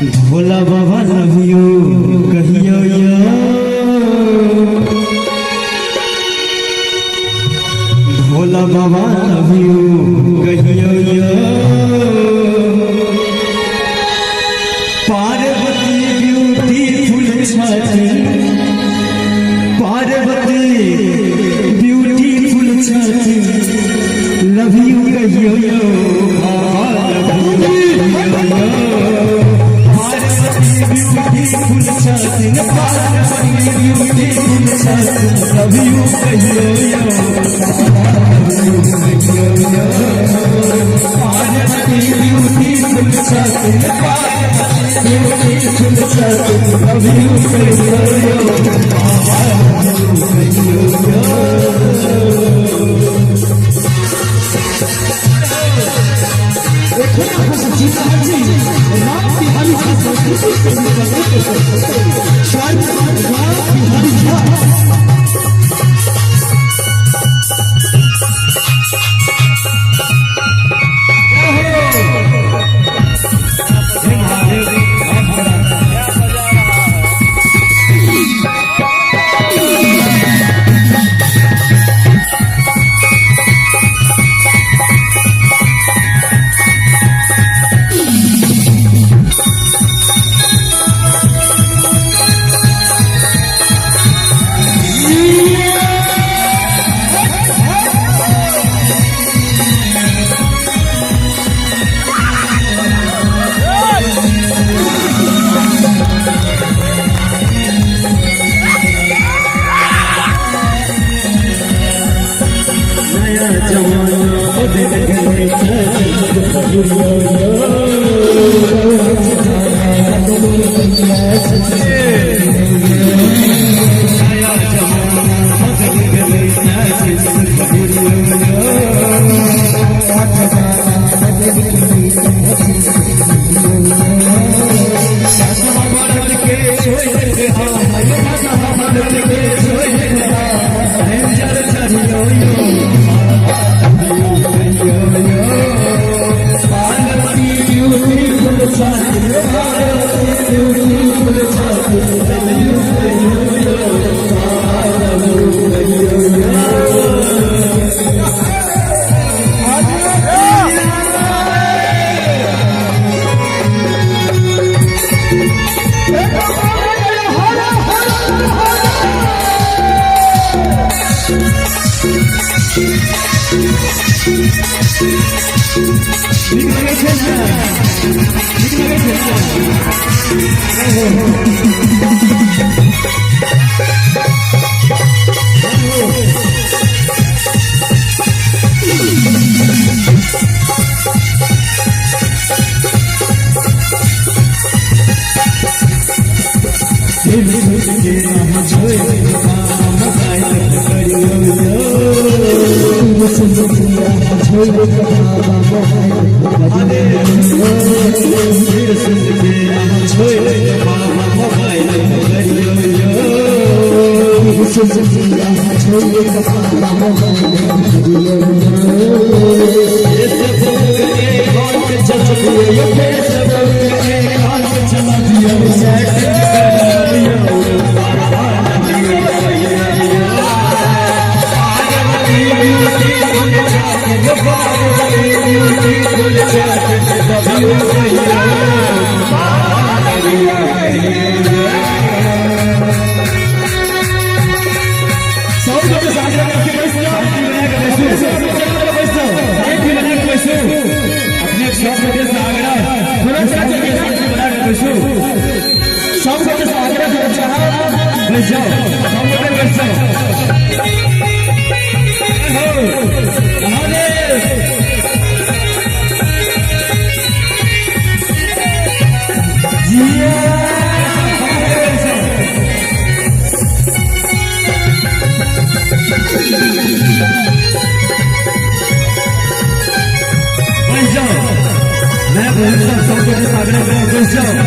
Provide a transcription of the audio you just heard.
भोला बाबा love you कहियो यो। भोला बाबा लव यू कहियो यो। पार्वती ब्यूटीफुल छथिन, पार्वती ब्यूटीफुल छथिन, लव यू कहियो यो। बाबा लव यू कहियो यो। पार्वती ब्यूटीफुल छथिन, पार्वती ब्यूटीफुल छथिन, लव यू कहियो यो। बाबा लव यू कहियो यो। पार्वती ब्यूटीफुल छथिन, पार्वती ब्यूटीफुल छथिन, लव यू कहियो यो। बाबा लव यू कहियो यो। एखन अहाँ सब जीत रहल छी राम बिहारी झा सांस्कृतिक राम बिहारी झा। हे महादेव, नया जमाना बदल गए नया जमाना बदल गए। के चढ़ियो यो। पार्वती ब्यूटीफुल छथिन, पार्वती ब्यूटीफुल छथिन, लव यू कहियो यो। बाबा लव यू कहियो यो। नीक लगै छै ने? नीक लगै छै ने? सिर के नाम छोड़ि मोबाइल पकड़ियो यो। सिर के नाम छोड़ि मोबाइल पकड़ियो यो। फेसबुक अकाउंट चलबियो यो। फेसबुक अकाउंट चलबियो, सेटिंग करबियो। बाबा लव यू कहियो यो। पार्वती ब्यूटीफुल छथिन, पार्वती ब्यूटीफुल छथिन, लव यू कहियो यो। बाबा लव यू कहियो यो। सब गोटे से आग्रह करके बैस जाओ, अपने से अपने जगह पर बैस जाओ, शांति बना के बैसू। अपने सब गोटे से आग्रह, थोड़ा सा शांति बना के बैसू। सब गोटे से आग्रह करब चाहब। बैस जाओ, सब गोटे बैस जाओ। हो महादेव। जिया बैस जाओ। मैं बोलता हूँ सब गोटे से आग्रह करो, बैस जाओ।